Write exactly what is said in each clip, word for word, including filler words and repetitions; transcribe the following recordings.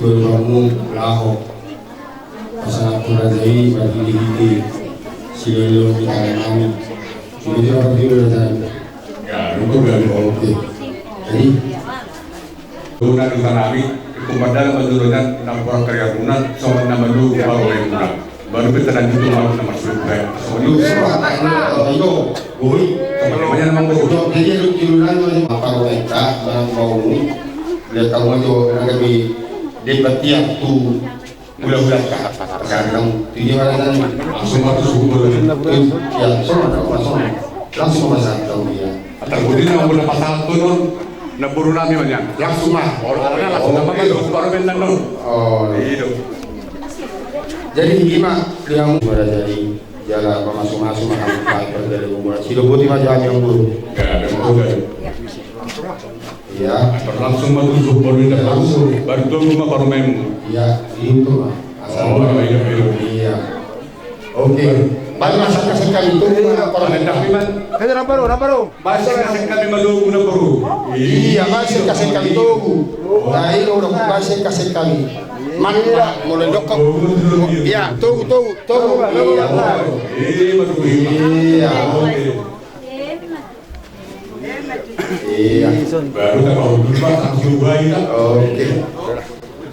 Dohot hamu laho pasangaphon raja i marhitehite silehon ni tangan nami. Jadi apa dia raja? Ya, lupa gak? Oke. Jadi, dona di tanami, ikut mandala mandulongan, nampar karya guna, sama nama lu, baru main guna. Baru kita lanjut tu malu nama sudah. Sama lu, sama. Ayo, woi. Sama namanya nama guru. Jadi lu kilunan lu apa mereka, barang bau. Dia kamu aja, nanti di debat dia tu. Udah, udah. Sekarang, dia mana tadi? Langsung masuk sumber. Ya, sono, sono. Langsung masuk tahu dia. Atau mungkin yang udah pasal turun, na boru nami mana? Langsung mah. Orang, orang langsung apa, baru, baru benar, no? Oh. Iya. Jadi, ini mah, yang udah jadi, jala pamasu-masu, mah, sampai pergi dari kuburan. Sido putih mah, jangan yang buruk. Ya, ada yang buruk. Iya. Langsung mah tujuh puluh lima. Langsung. Baru tujuh mah baru main. Iya, itu mah. Asal. Oh, iya, iya. Iya. Oke. Baru masak kasih kami itu. Ada tapi, Man. Ada apa, Bro? Apa, Bro? Masak kasih kami malu guna, Bro. Iya, masak kasih kami tugu. Nah, ini udah masak kasih kami. Man, mulai dokok. Iya, tugu, tugu, tugu. Iya. Iya, Bro. Iya. Iya. Iya. Baru tak mau lupa, tak coba ya. Oke.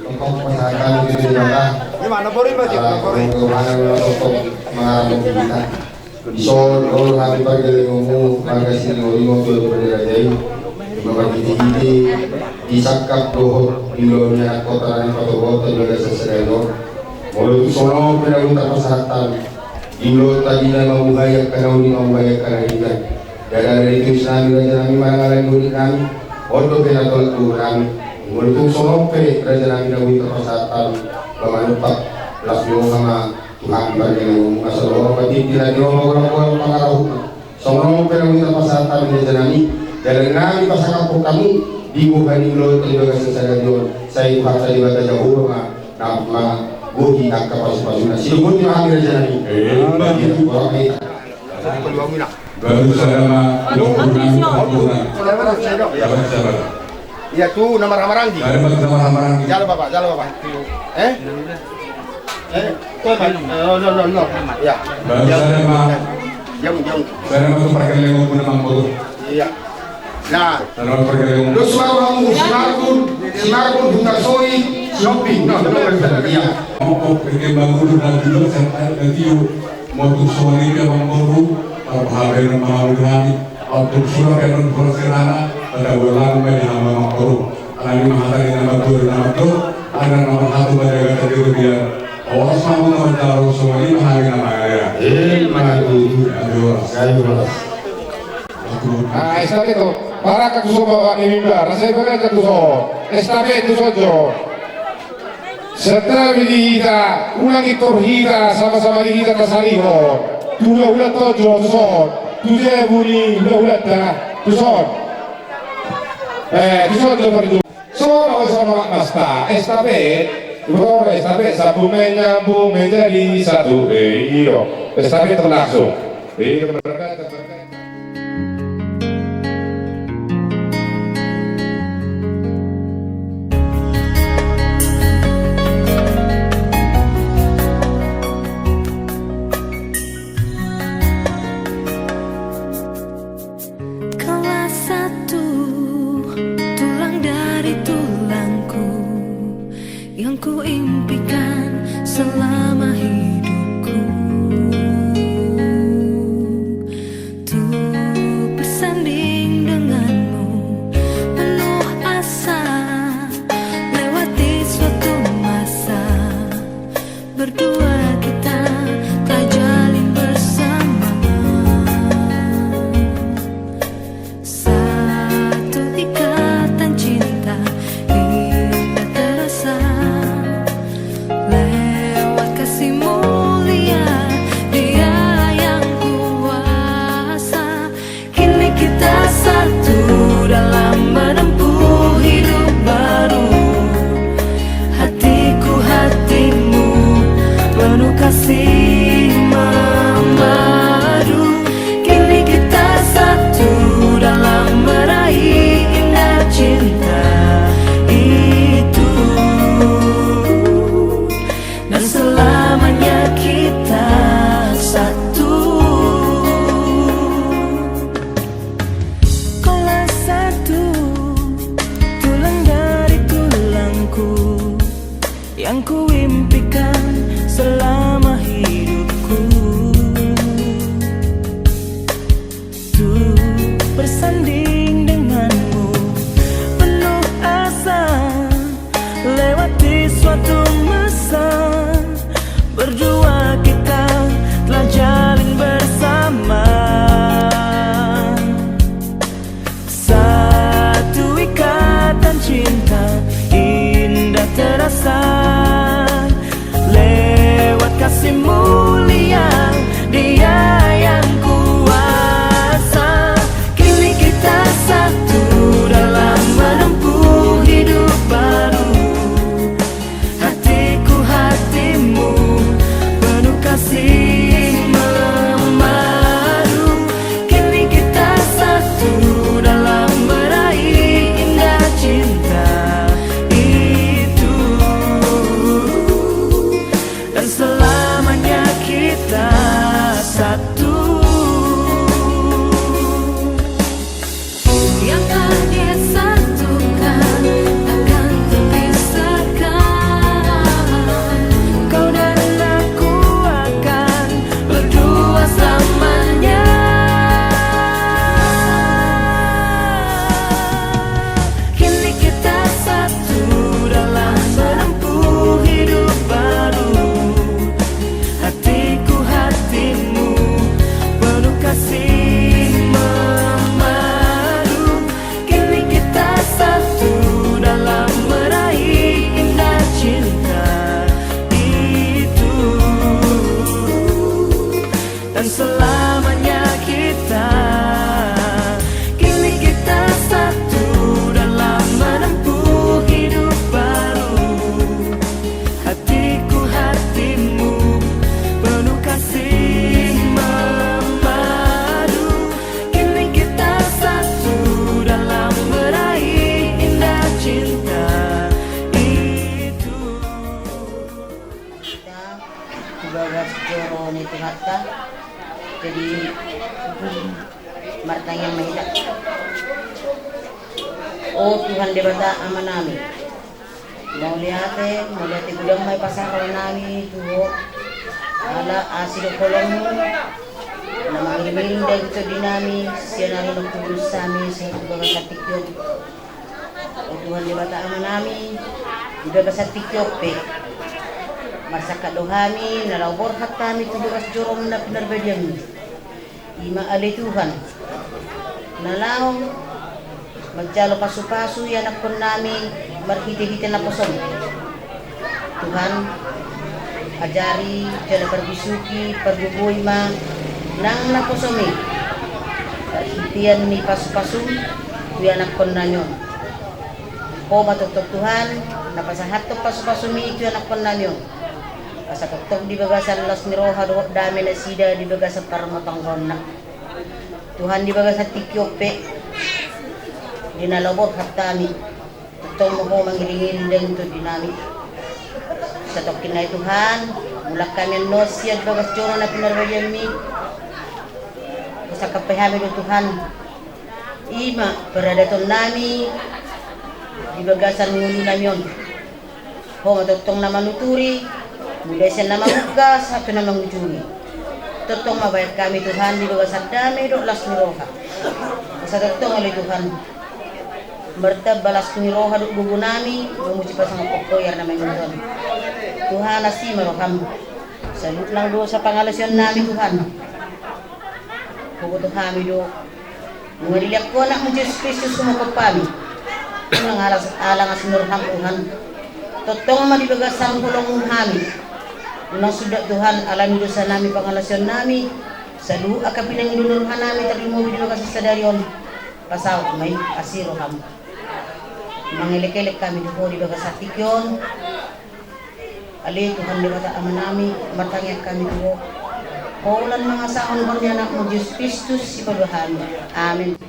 Tokoh masyarakat di sini, Bapak. Di mana, Bori, Pak? Ah, di mana, Bapak? Mengarahkan kita. Di Solo, Boro, hami pargellengonmu, marga Siringoringo, tu Bendera Jai. Di Bapak Giti-giti, di Sakap, dohot, di Lonia, kota, dan kota, kota, di Bapak Sesreno. Molo tu sono, pernah minta persyaratan. Di Lonia, tadi, nama muhaya, karena uni, nama muhaya, karena ikan. Dada dari tu nami, raja nami, manang ala ni boru nami, on dope na tolap tu nami. Molo tung sonon pe raja nami na boi tapasahat hami, ba manumpak las ni roha ma tu hami pargellengonmu, asa dohonon ma tintin na di roha, golang-golang pangarahutna. Sonon pe na boi tapasahat hami raja nami, dalan nami pasangap hamu di boha ni ulaonta di bagasan sadari on, sai Tuhanta Debata Jahowa ma na manggohi angka pasu-pasuna. Sidok boti ma hami raja nami. Emma tutu. Iya, orang ini. Baru sada ma, dua puluh enam, empat puluh enam. Sabar, sabar. Iya, tu nama Ramaranggi. Ada nama Ramaranggi. Jalo, Bapak, jalo, Bapak. Eh? Eh, tu, Pak. Eh, no, no, no, no. Ya. Baru sada ma. Jam, jam. Sada ma tu pargellengonmu na mangkoto. Iya. Nah. Sada ma tu pargellengonmu. Dos ma rohamu, si Margun, si Margun, Huta Soik, si Hopi. No, no, no, iya. Mongkok, perkembangan udah nanti lo, saya tanya nanti yuk. Molo tung songon i pe amangboru, parhabaen ma hamu di hami, molo tung sura pe annon boras sirana, tanda bolan ma di hamu amangboru. Alani ma hata ni na mandok, na mandok, agar na marhata ma jaga tadi rubian. Awas ma hamu na mandok songon i ma hami na mangalea. Emma tutu. Gabe horas. Gabe horas. Ah, estafet, barangkat tu son bapak ni mimbar, rasa ibarat tu son. Estafet tu son jo. Setelah di hita, unang impor hita, sama-sama di hita tasalihon. Tu hula-hula tu jo, tu son. Tu jabu ni hula-hula ta, tu son. Eh, tu son jo parjolo. Sama-sama masta, estafet. Betul, estafet, sambung menyambung menjadi satu. Eh, iyo, estafet langsung. Iya, berkat, berkat. Kaulah satu tulang dari tulangku yang kuimpikan selama hidupku. Untuk bersanding denganmu penuh asa, lewati suatu masa berdua kita telah jalin bersama. Satu ikatan cinta indah terasa lewat kasihmu. Yang kuimpikan selama hidupku, untuk bersanding denganmu, penuh asa lewati suatu masa. Berdua kita telah jalin bersama. Satu ikatan cinta indah terasa, lewat kasih mulia Dia yang kuasa. Kini kita satu dalam menempuh hidup baru. Hatiku hatimu, penuh kasih memadu. Kini kita satu dalam meraih indah cinta itu. Dan selamanya kita satu. Yang telah disatukan takkan terpisahkan. Kau dan aku akan berdua selamanya. Kini kita satu dalam menempuh hidup baru. Hatiku hatimu, penuh kasih memadu. Kini kita satu dalam meraih indah cinta itu. Dan selamanya kita, kini kita satu dalam menempuh hidup baru. Hatiku hatimu, penuh kasih memadu. Kini kita satu dalam meraih indah cinta itu. Kita di bagas joro ni Tuhanta. Jadi, martangiang ma hita. O Tuhan Debata Amanami, mauliate, mauliate godang ma i pasahatonnami tu Ho. Ala asi dohot holongmu na mangiringiring daging tondinami sian ari na hudus hami sahat tu bagasan tingki on. O Tuhan Debata Amanami, di bagasan tingki on pe marsangkap do hami na laho borhat hami tu bagas jorom na pinarbadianmi. I ma ale Tuhan, na laho manjalo pasupasu ianakkonnami marhitehite naposom. Tuhan, ajari jala parbisuhi, pargogoi ma nang naposom i marhitean ni pasupasum tu ianakkonnami on. Ho ma tongtong Tuhan na pasahathon pasupasum i tu ianakkonnami on, asa tongtong di bagasan las ni roha dohot dame nasida di bagasan parrumatanggaonna. Tuhan, di bagasan tingki on pe di na laho borhat hami, tongtong ma Ho mangiringiring daging tondinami. Satongkin na i Tuhan, mulak hami annon sian bagas joro na pinarbadianmi. Pasangkap hami do Tuhan, i ma paradatonnami di bagasan ngolunami on. Ho ma tongtong na manuturi, mulai sian na mamungka sahat tu na mangujungi. Tongtong ma bahen hami Tuhan di bagasan dame dohot las ni roha. Asa tongtong ale Tuhan, martamba las ni roha dohot gogonami mamuji pasangaphon Ho i ari na mangihut on. Tuhan, asi ma roham. Saluhut nang dosa pangalaosionnami Tuhan, huboto hami do nunga dilehon Ho anakmu Jesus Kristus humongkop hami. Unang alas alang asi ni roham Tuhan. Tongtong ma di bagasan holongmu hami. Unang sundat Tuhan alani dosanami pangalaosionnami. Saluhut angka pinangido ni rohanami tarlumobi di bagasan sadari on. Pasaut ma i asi roham. Mangelekelek hami tu Ho di bagasan tingki on. Ale Tuhan Debata Amanami, martangiang hami tu Ho, holan mangasahon Ho ni anakmu Jesus Kristus sipalua hami. Amen.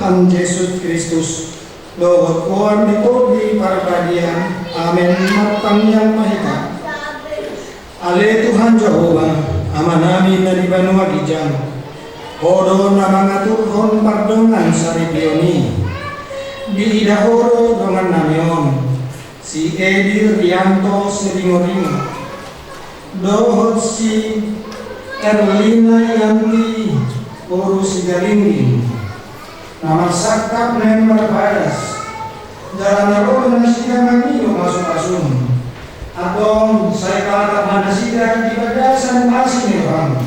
Tuhan Jesus Kristus, dohot goar ni Tondi Parbadia. Amen. Martangiang ma hita. Ale Tuhan Jahowa, Amanami na di banua ginjang, Ho do na mangaturhon pardongansaripeon i. Diida Ho do dongannami on, si Edi Rianto Siringoringo, dohot si Erlina Yanti boru Sigalingging, na marsangkap naeng marbagas, jala na ro do nasida mangido pasupasu. Antong sai tatap ma nasida di bagasan asi ni roham.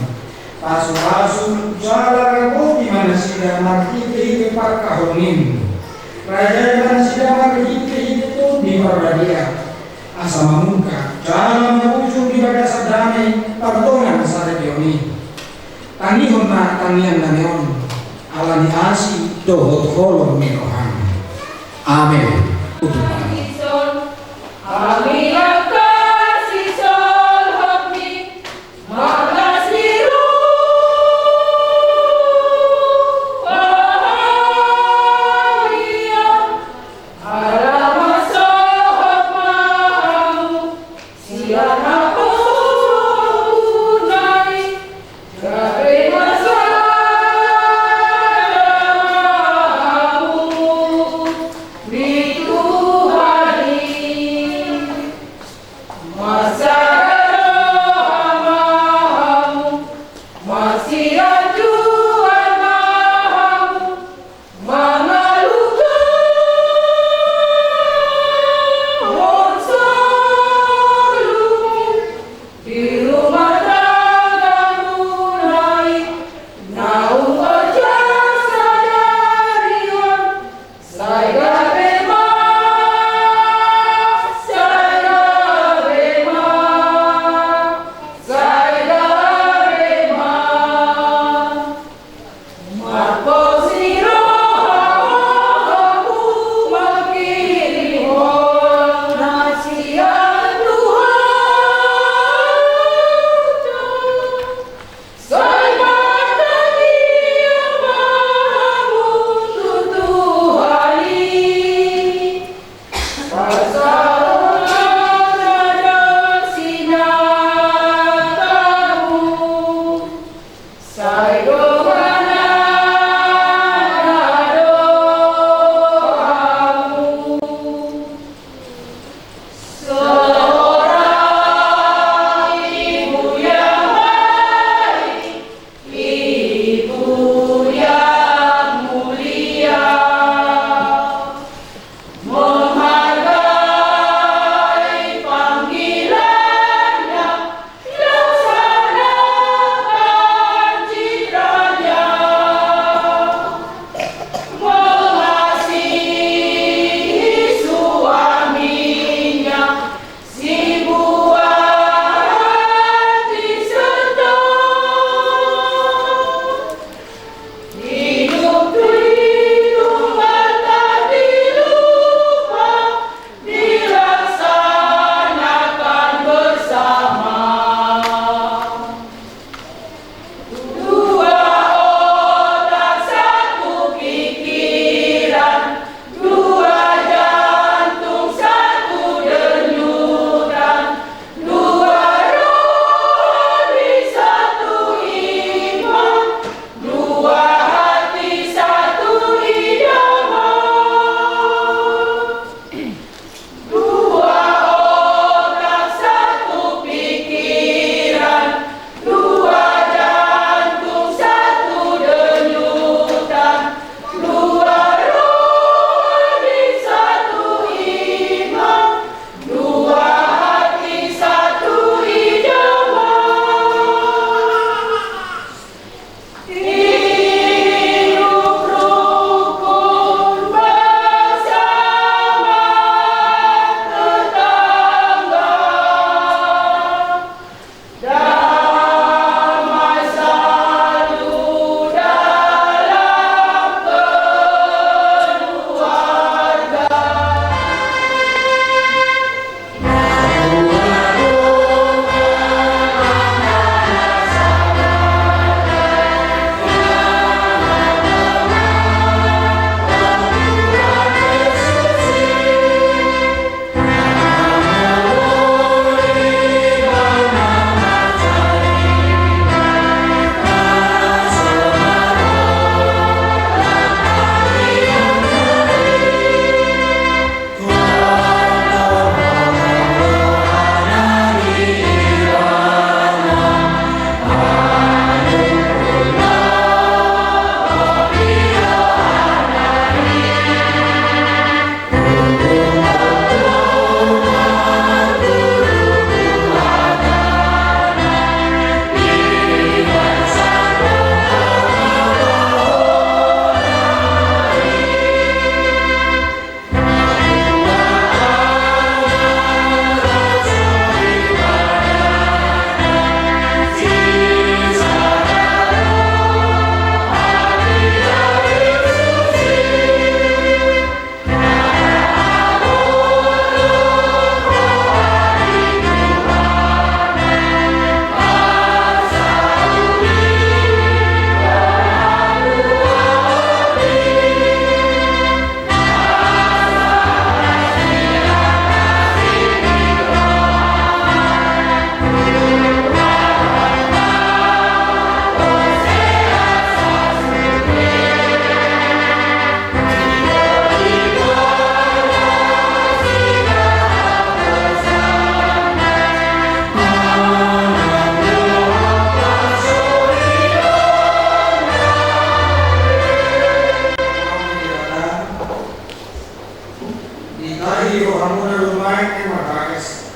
Pasupasu jala ramopi ma nasida marhitehite parkahoning. Rajai ma nasida marhitehite Tondi Parbadia, asa mamungka jala mabujur di bagasan dame pardongansaripeon i. Tangihon ma tangiangnami on, ala ni asi dohot holong ni roham. Amen. Utup. Ditahi rohamuna do umbahen na marbagas.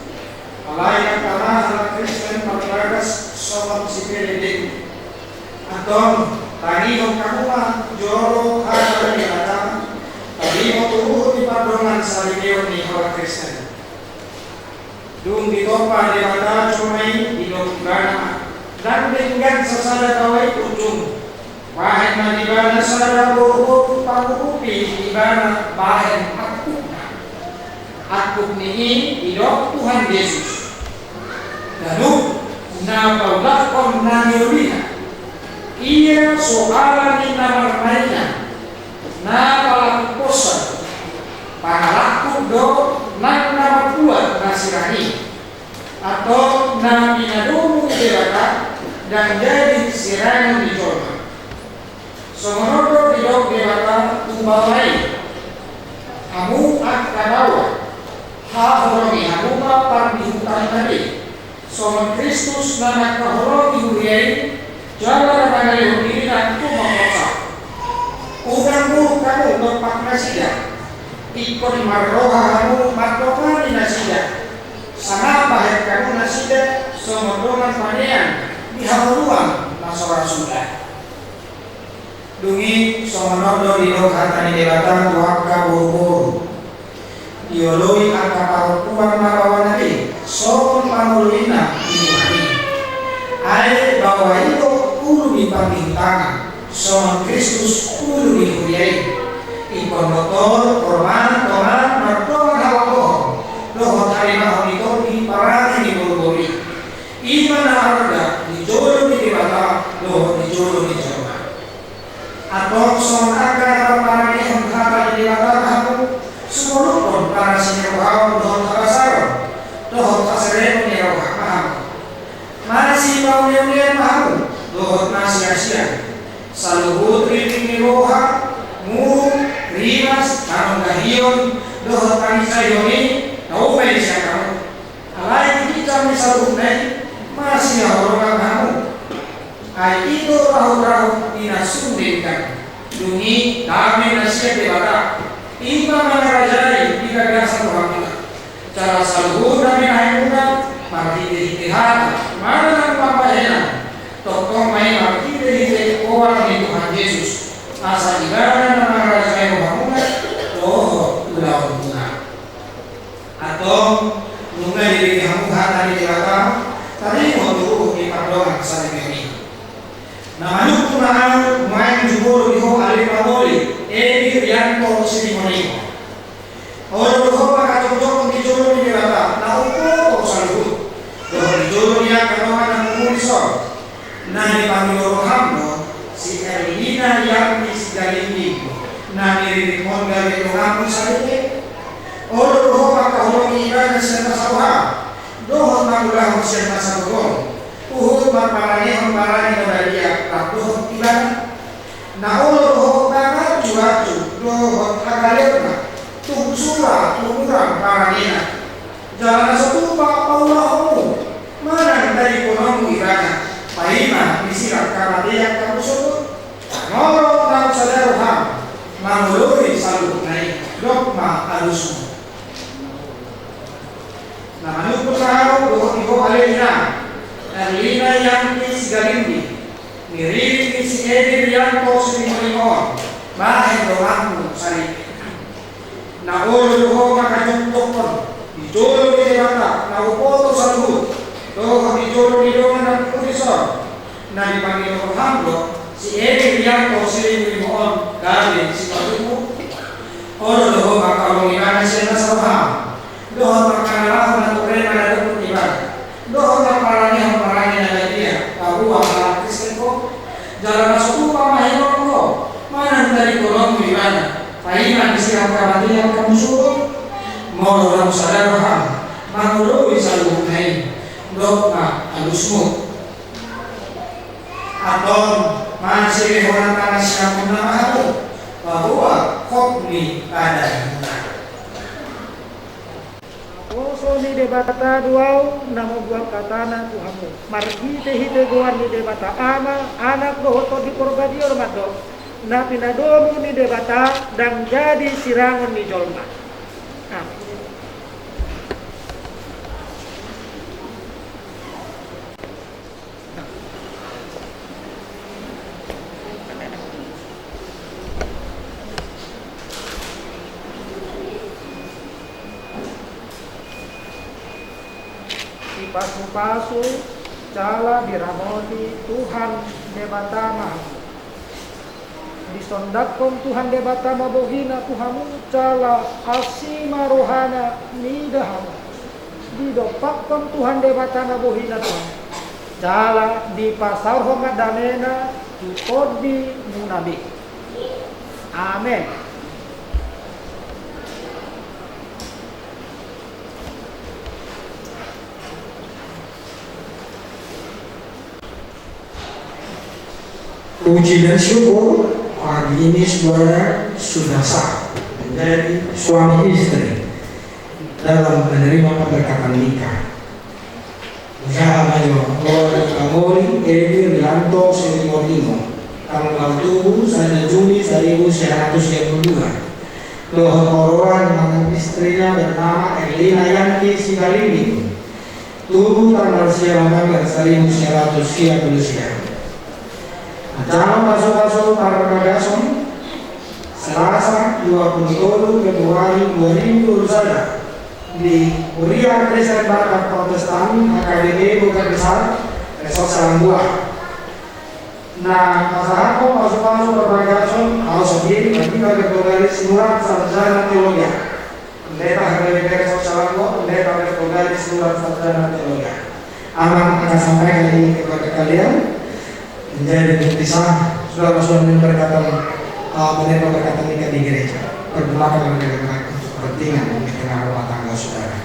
Alai angka na halak Kristen marbagas songon sipelebegu. Antong, tangihon hamu ma jolo hata ni Debata, tarimo tu huhut ni pardongansaripeon ni halak Kristen. Dung ditompa Debata jolma i, didok Ibana ma: Ndang denggan sasada baoa i ujung. Bahen ma di ibana sada boruboru pangurupi ibana bahen angkupna. Angkup ni i didok Tuhan Jesus. Ganup na paulakhon na niolina, ia so ala ni na marmaina, na palangkuponsa, pangalangkup do nang na mambuat na sirang i. Antong, na pinadomu ni Debata ndang jadi sirangon ni jolma. Songon on do didok Debata tu baoa i: Hamu angka baoa, haholongi hamu ma pardihutanna be, songon Kristus na mangkaholongi huria i, jala na mangalehon dirina tu hombar. Unang muruk hamu dompak nasida, ingkon marroha hamu mandongani nasida, sanga bahen hamu nasida songon dongan panean di hangoluan na so ra suda. Dung i songon on do didok hata ni Debata tu angka boruboru: Dioloi angka parompuan ma baoana be songon pangoloina di Tuhan i. Ai baoa i do ulu ni pardihutangan, songon Kristus ulu ni huria i. Ingkon botor, hormat, tongan, mardongan hagogohon dohot harimahon ni tondi parange ni boruboru i. I ma na arga di jolo ni Debata dohot di jolo ni jolma. Antong, songon angka na marparangehon hata ni Debata ma hamu, sumolukhon parasirohaon dohot habasaron dohot hasereon ni roha ma hamu. Masipauliaulian ma hamu dohot masiasian. Saluhut rintik ni roha, muruk, rimas, panonggahion dohot panginsaihon i tau ma i sian hamu. Alai di ginjang ni saluhutna i masihaholongan hamu. Ai i do rahut-rahut ni na sun denggan. Dung i dame na sian Debata, i ma mangarajai di bagasan rohamuna. Jala saluhut na binahenmuna marhitehite hata manang pambahenan, tongtong ma i marhitehite goar ni Tuhan Jesus, asa Ibana na mangarajai rohamuna dohot ulaonmuna. Antong, nunga dibege hamu hata ni Debata, tarimo tu huhut ni pardongansaripeon i. Na manungkun ma ahu, nuaeng jumolo di ho ale pangoli, Edi Rianto Silimonimo. Olo do ho mangkajongjongkon di jolo ni Debata na umboto saluhut, dohot di jolo ni angka dongan na manguli son. Na nipangido roham do si Erlina Yampi Sigalingging, na niririmhon gabe donganmu saripe. Olo do ho mangkaholongi ibana sian na saroha, dohot mangulahon sian na sagogo, huhut marparangehon parange na badia rap dohot ibana. Na olo do ho mangacuacu dohot hagaleonna, tung sura tumurang parangena. Jala na so tupa paulahonmu manang tadingkononmu ibana, paima disi rap hamatean hamu sogot. Molo naung sada roham mangoloi saluhutna i, dok ma alusmu. Na manungkun ma ahu dohot di ho ale ina, Erlina Yampi Sigalingging, niririm ni si Edi Rianto Silimonimo on, bahen donganmu saripe. Na olo do ho mangkajongjongkon di jolo ni Debata na umboto saluhut, dohot di jolo ni dongan na manguli son. Na nipangido roham do si Edi Rianto Silimonimo on gabe sipajumpang? Olo do ho mangkaholongi ibana sian na saroham, dohot mangkaholongi na turena na dok ibana, dohot marparangehon parange na badia paboa halak Kristen ho? Jala na so tupa mangoloi ho manang tadingkononmu ibana, paima disi rap hamatean hamu sogot. Molo naung sada roham mangoloi saluhutna i, dok ma alusmu. Antong, masilehonan tangan sian hamu ma hamu, paboa hop ni padanmuna. Naposo ni Debata do ahu na mambuat hatana tu hamu, marhitehite goar ni Debata Ama, Anak dohot Tondi Porbadia do mandok: Na pinadomu ni Debata ndang jadi sirangon ni jolma. Dipasupasu jala diramoti Tuhan Debata ma hamu. Disondanghon Tuhan Debata ma bohina tu hamu jala asi ma rohana mida hamu. Didompakhon Tuhan Debata ma bohina tu hamu jala dipasaorhon ma damena tu tondimuna be. Amen. Puji dan syukur, pagi ini saudara sudah sah menjadi suami istri dalam menerima pemberkatan nikah. Usaha majo, Ori Amori, Edi Rianto, Seri Odingo, tanggal tujuh sada Juni seribu sembilan ratus tiga puluh dua. Dohot oroan manang istrina bernama Erlina Yanti Sigalinding. Tubu tanggal sia November seribu sembilan ratus tiga puluh sia. Acara pasupasu parbagason Selasa dua puluh tolu Februari dua ribu dua puluh sada di Kuria Kristen Batak Protestan H K B P Kota Besar Resort Salambuah. Na pasahathon pasupasu parbagason, ahu sendiri, Pendeta Bertogalis Nurat, Sarjana Teologia. Pendeta H K B P Resort Salambuah, Pendeta Bertogalis Nurat, Sarjana Teologia. Amang akan sampaikan ini kepada kalian menjadi bukti sah saudara sudah memberkatan, eh, menerima pemberkatan nikah di gereja. Pergunakanlah dengan baik untuk kepentingan di tengah rumah tangga saudara.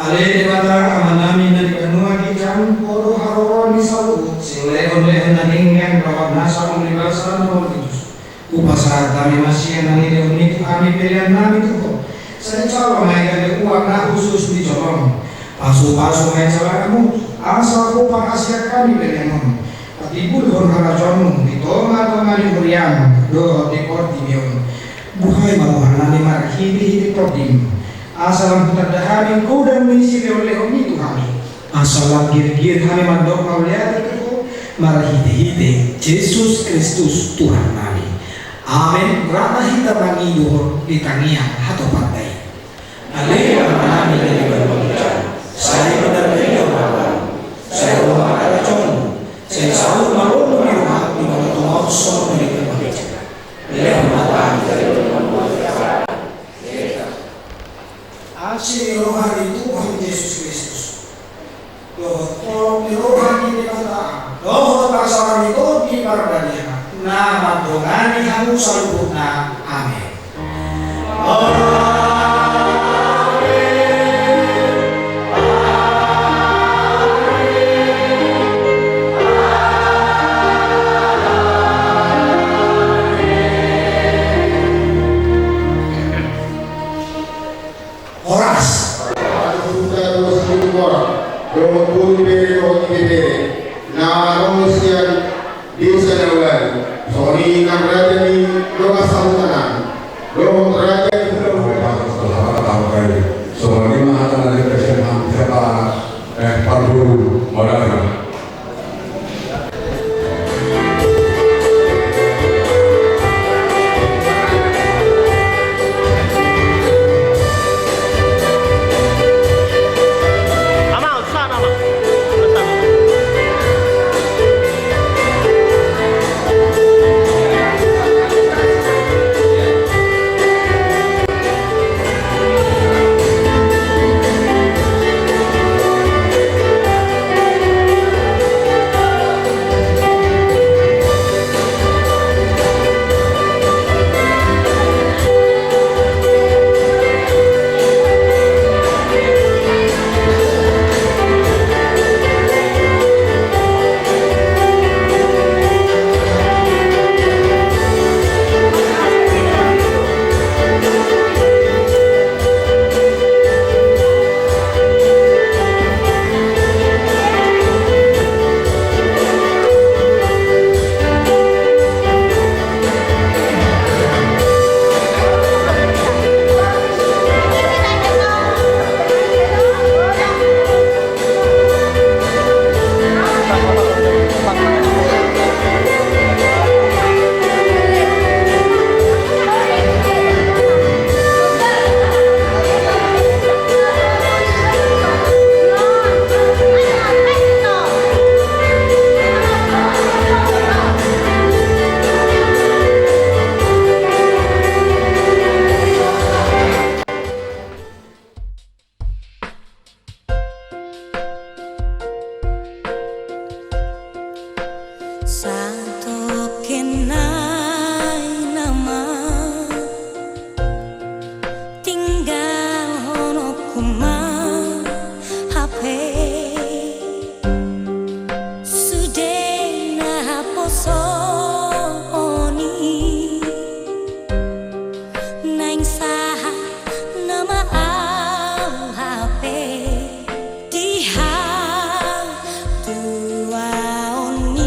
Ale Debata, Amanami na di banua ginjang, Ho do haroro ni saluhut silehonlehon na denggan dohot nasa umlibasan na mangujus. Hupasahat hami ma sian na nilehonMi tu hami peleannami tu Ho. Sai jalo ma i gabe uang na hushus di jolom. Pasupasu ma i jalahanMu, asa huparhasiat hami pelean on. Patimbulhon harajaonMu di tongatonga ni huriaM dohot di portibi on. Buhai ma rohanami marhitehite TondiM. Asa lam hutanda hami godang ni silehonlehonMi tu hami. Asa lam girgir hami mandok mauliate tu Ho marhitehite Jesus Kristus Tuhannami. Amen. Rap ma hita mangido di tangiang hatopanta i. Ale Amanami na di banua ginjang, sai pinarbadia ma goarMu, sai ro ma harajaonMu, sai saut ma rohaMu di rohami di banua tonga on Pardalanan na mandongani hamu saluhutna. Amen. Horas. Dohot boru ni bere dohot ibebere na ro sian desa na uli, songon i nang raja ni dongan sahuta nami dohot raja ni hula-hula. Songon i ma hata na dipasian hami siapa, eh, parboru modalna. Satoken nai nama tinggalhononku ma hape sude na haposoon i. Naeng sahat nama au hape di hatuaon i.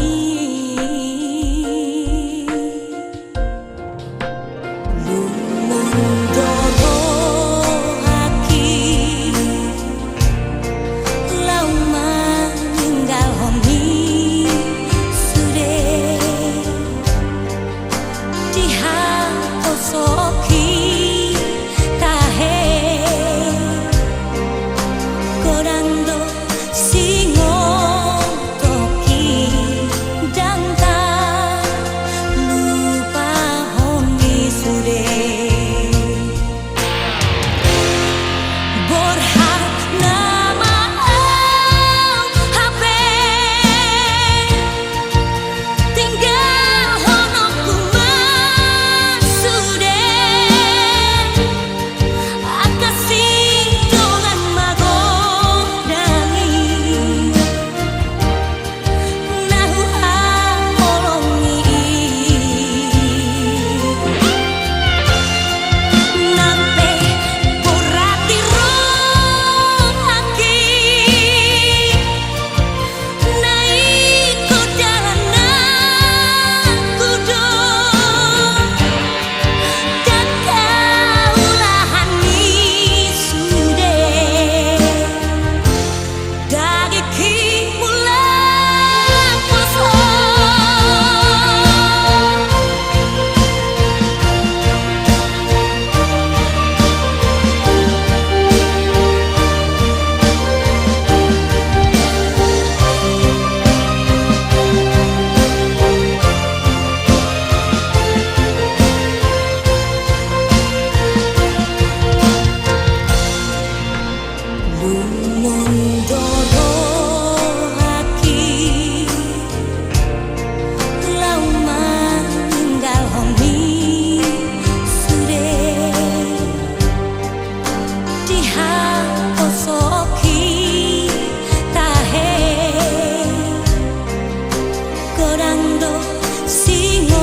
Singotoki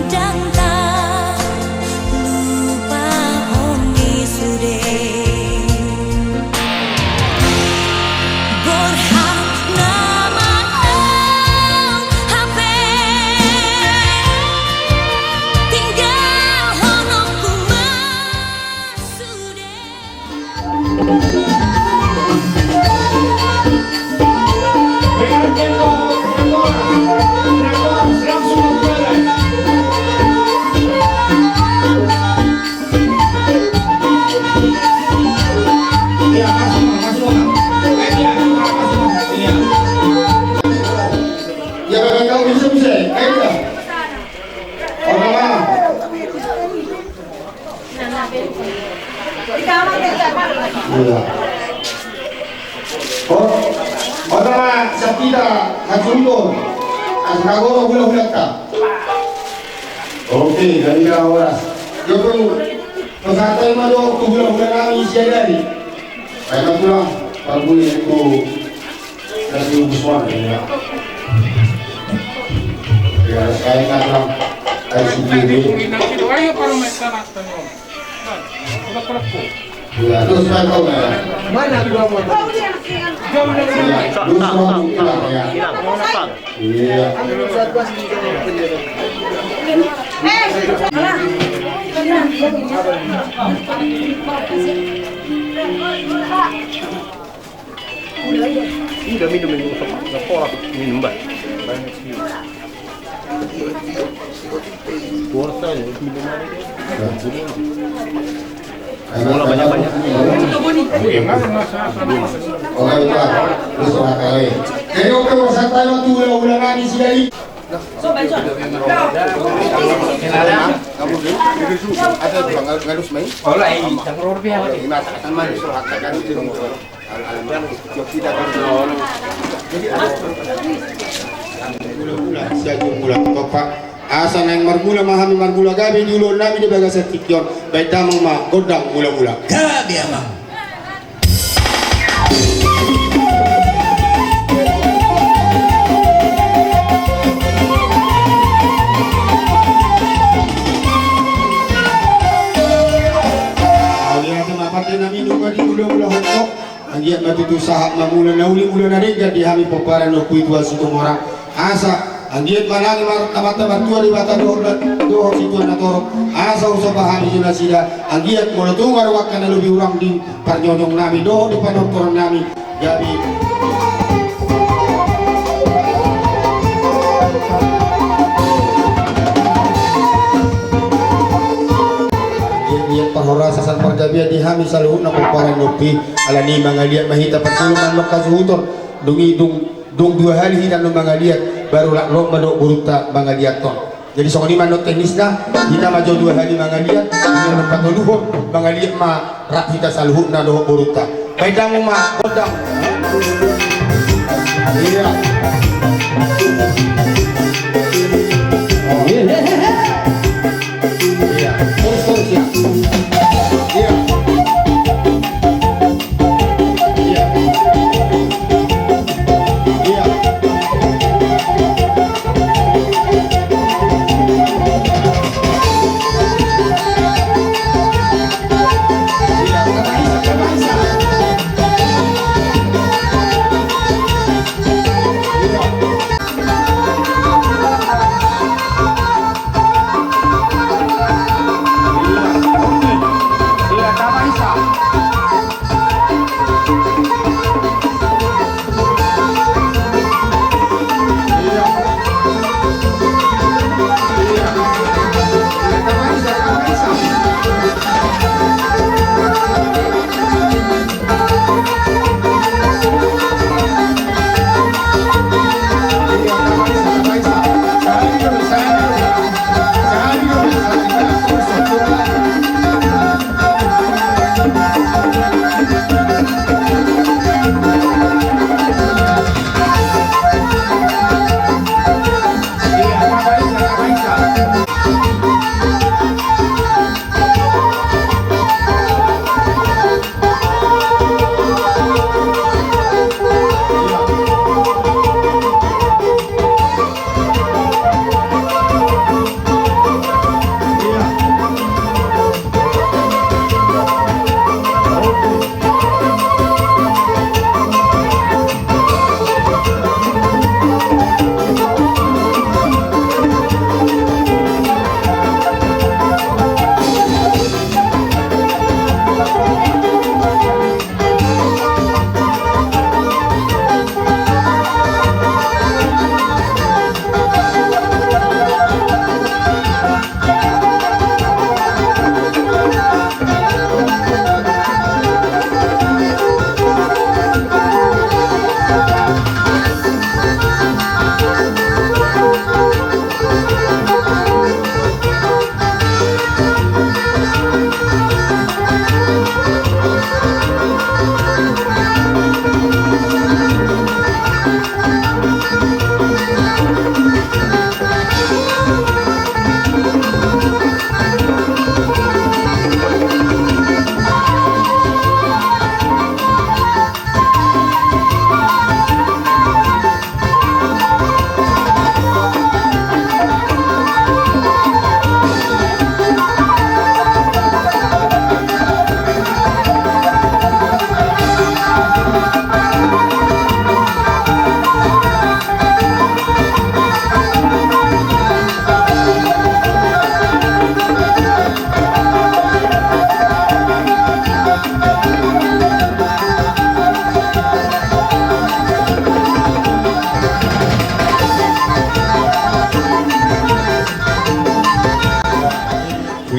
ndang talupahon i sude. Borhat nama au hape tinggalhononku ma sude. Iya. Oh, ota ma, siap hita hasuhuton. Asa na gok hulahulanta. Oke, gabe horas. Yo, tu, tu sahat ma jo tu hulahula nami sian ari. Ayo, tulang, parbue tu. Kasih usuan, ya. Ya, saya ingat, Bang. Ayo, sendiri. Ayo, parmai sana, Bang. Udah, udah, udah. Ya, terus, Bang, kau, ya. Mana dua motor? Ya, terus, Bang, ya. Iya. Udah minum, minum, sekolah minum, Bang. Puasa ya, minum aja. Bola banyak-banyak. Oke, Pak. Lu salah kali. Jadi, oke, Mas, saya tanya tuh, ulang-ulang lagi sih, dari. Ada, Bang, ngalus main. Oh, lah, iya. Ini mata kan manis, surat kan itu. Mula-mula, siap mula, topak. Asa naeng marmula ma hami marmula gabe di ulaon nami di bagasan tingki on. Baen damang ma gondang mula-mula. Gabe, Amang. Au ya, tema partai nami nunga di ulaon-ulaon. Anggiat ma tutu sahat ma mula na uli mula na denggan di hami pomparan ni Ompu i Tuan Situmorang. Asa anggiat ma nang marta-marta martua Debata dohot, dohot situan na torop. Asa husomba hami tu nasida. Anggiat molo tung adong angka na lobi hurang di parnyonyoan nami dohot di panortoran nami. Jadi anggiat parhorasan pargabean di hami saluhutna pomparan ni Ompu i. Alani mangaliat ma hita, parjolo ma annon hasuhuton. Dung i, dung, dung dua hali hita annon mangaliat, baru laklok ma dohot borunta mangaliathon. Jadi songon i ma annon teknisna, hita ma jo dua hali mangaliat, dung i annon patoluhon, mangaliat ma rap hita saluhutna dohot borunta. Baen damang ma gondang. Iya. Oh. Iya. Terus, terus, ya. Iya. Iya. Iya. Iya.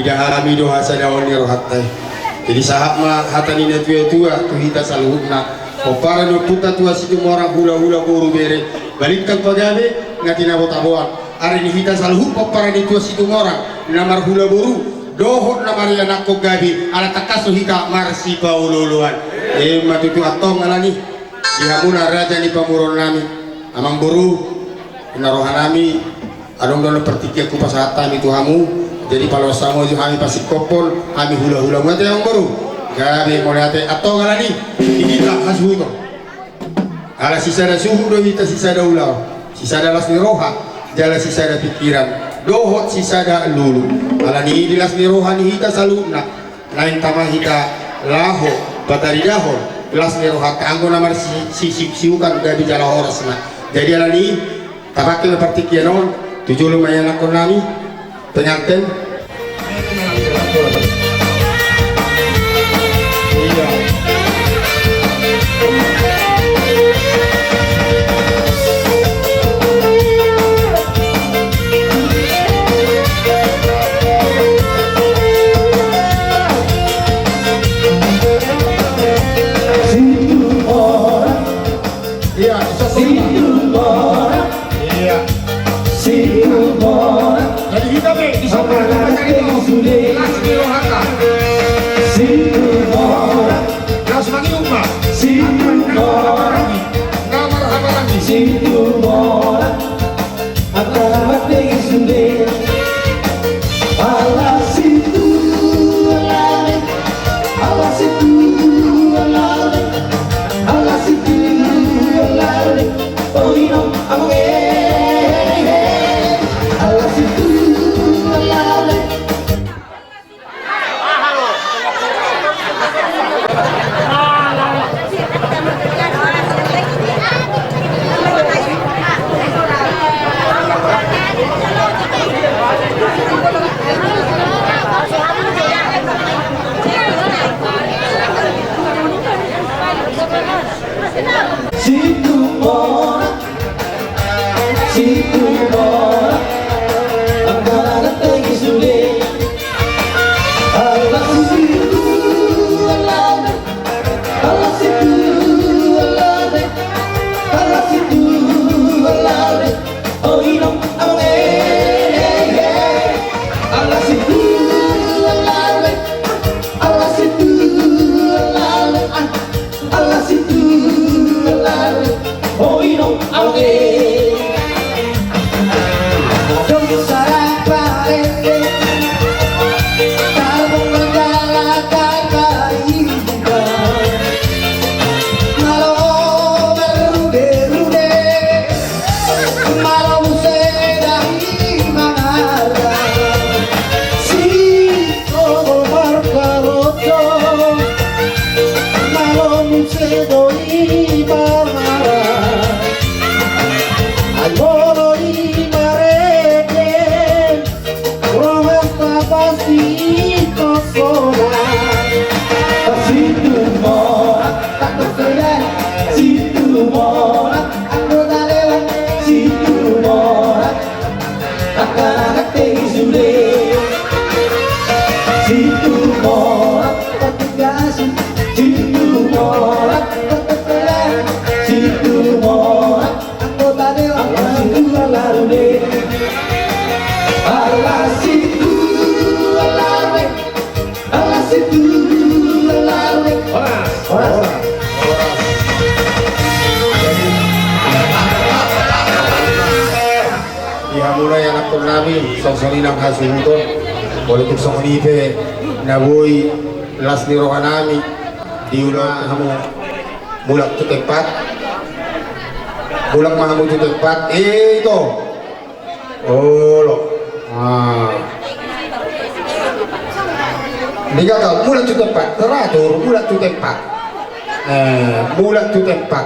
Dialami do hasadaon ni rohanta i. Jadi sahat ma hata ni natuatua tu hita saluhutna. Pomparan ni ompunta tua Situmorang, hulahula boru, bere, balintang pagabe, na tinabotaboan. Ari ni hita saluhut pomparan ni tua Situmorang, na marhula boru dohot na marianakkon gabe, ala tangkas do hita marsipaolooloan. Ima tutu, antong alani i di hamuna raja ni pamoruonnami, amangboru, na rohanami, adong do na partingkian hupasahat hami tu hamu. Jadi paloas hamu jo hami pasingkophon, hami hulahulamu, ate amangboru. Gabe, mauliate. Antong alani i, di hita hasuhuton, ala sisada suhut do hita, sisada ulaon, sisada las ni roha, jala sisada pingkiran, dohot sisada lulu. Alani i, di las ni roha ni hita saluhutna, naeng tama hita laho pataridahon las ni rohanta, anggo na marsisiuksiukan gabe jala horas ma. Jadi alani i, tapangke ma partingkian on tu jolo ma ianakkonnami, penganten. Iya, Situmorang. Iya. Situmorang. Jadi hita pe di sana. Las ni rohanta. Situmorang. Las mangium ma. Situmorang. Nggak marhahamaranggi. Situmorang. Antara mate sude. Ala situ alani, ala situ alani, ala situ alani. O inong amang e, ala situ alani. Situmorang. Situmorang, angka na tegi sude. Ala situ alani, ala situ alani, ala situ alani. O inong amang e, ala situ alani, ala situ alani. Ala situ alani, o inong amang e. Adong sada parende, tarbang manjala tarbaring. Malo marruderude, malo muse dang i mangarga. Si Sogo markaroto, malo muse do i marmara. Ai molo i marende, rohanta pasti tosona. Situmorang, tak terserah. Situmorang, anggo talewan. Situmorang. Angka na tegi sude. Situmorang, patik gasi. Situmorang, patik gasi. Situmorang, anggo talewan. Ala situ alani. Ala situ alani. Ala situ alani. Horas. Horas. Di hamuna ianakkonnami, songon i nang hasuhuton. Molo tung songon i pe na boi las ni rohanami, di ulaon hamu mulak tu tempat. Mulak ma hamu tu tempat. Ito. Olo. Ah. Diga kau, mulak tu tempat. Teratur, mulak tu tempat. Eh, mulak tu tempat.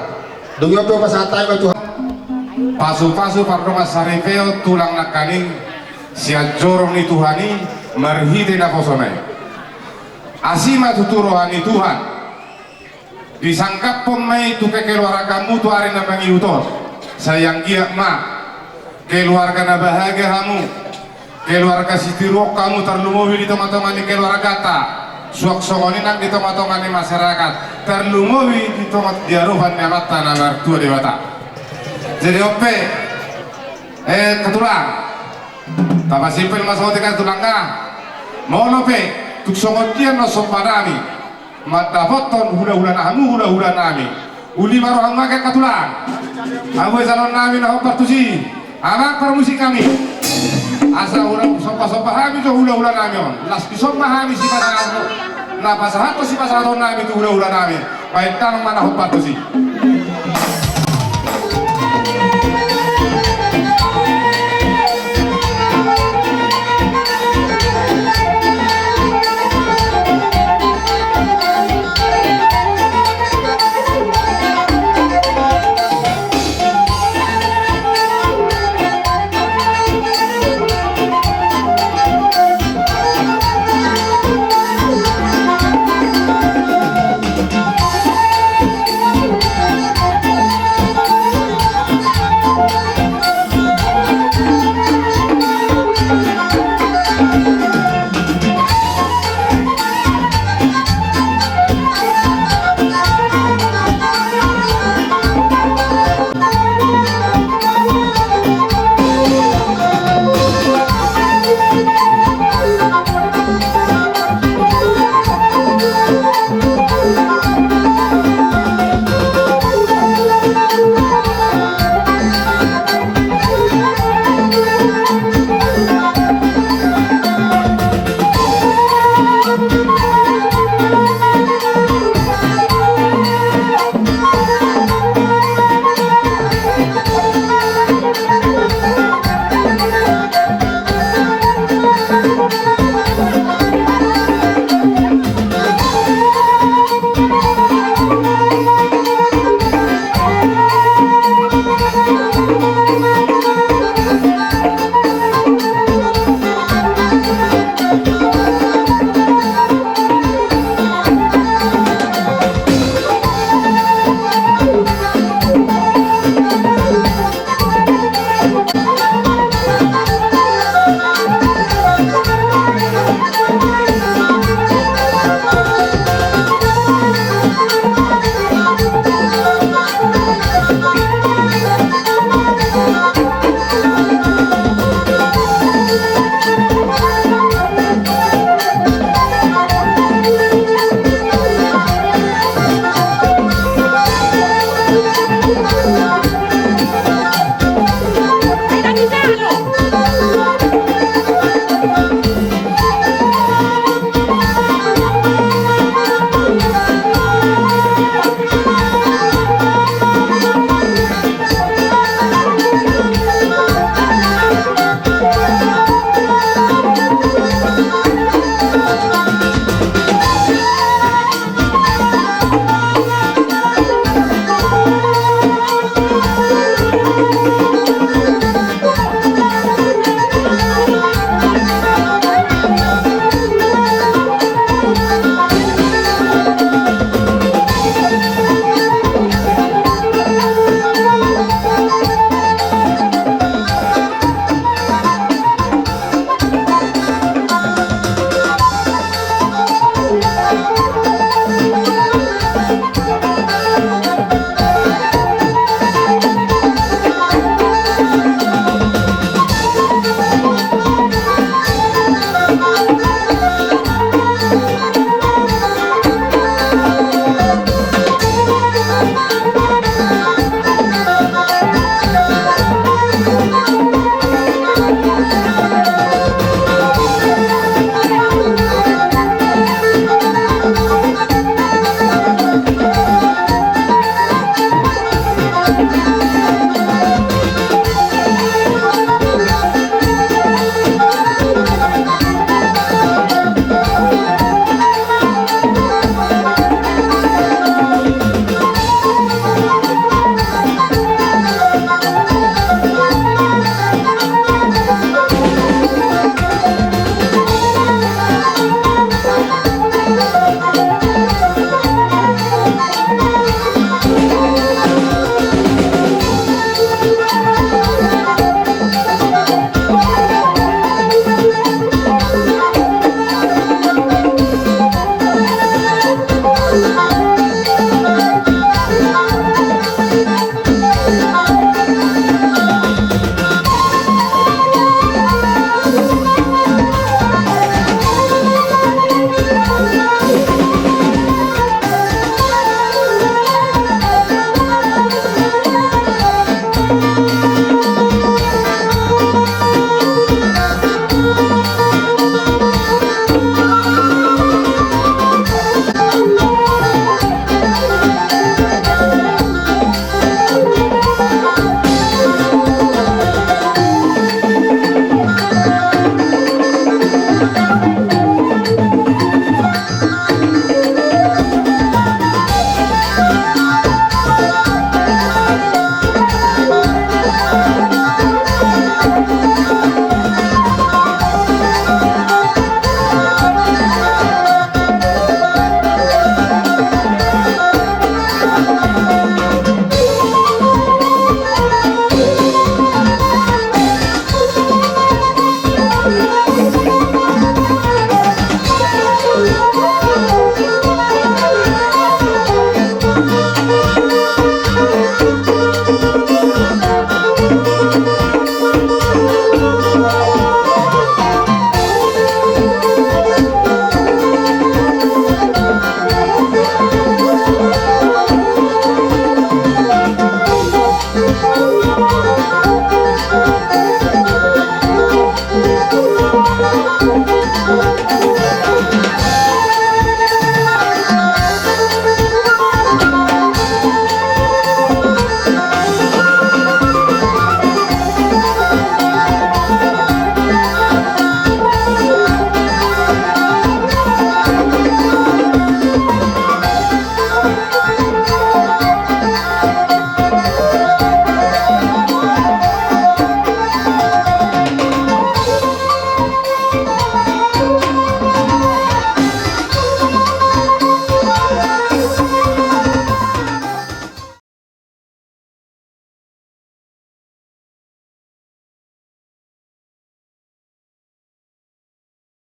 Dung i pe pasahat hami ma tu hamu. Pasupasu pardongansaripeon tulang nangkaning sian jorong ni Tuhan i marhite naposona i. Asi ma tutu roha ni Tuhan. Disangkaphon ma i tu kekeluargamu tu ari na mangihut on. Sai anggiat ma keluarga na bahagia hamu, Keluarga sitiruon hamu, tarlumobi di tongatonga ni keluargata, suang songon i nang di tongatonga ni masyarakat, tarlumobi di tonga di adopan ni Amanta na martua Debata. Jadi on pe, eh, hatulang, tapasimpel ma saotik hatulang, nga? Molo pe tung songon dia na somba nami mandapothon hulahula na hamu hulahula nami, uli ma rohamu angka hatulang. Hamu ejalon nami na hombar tusi, amang parmusik nami. Asa unang sombasomba hami jo hulahula nami on, las disomba hami sipasahat, na pasahathon sipasahaton nami tu hulahula nami. Baen damang ma na hombar tusi.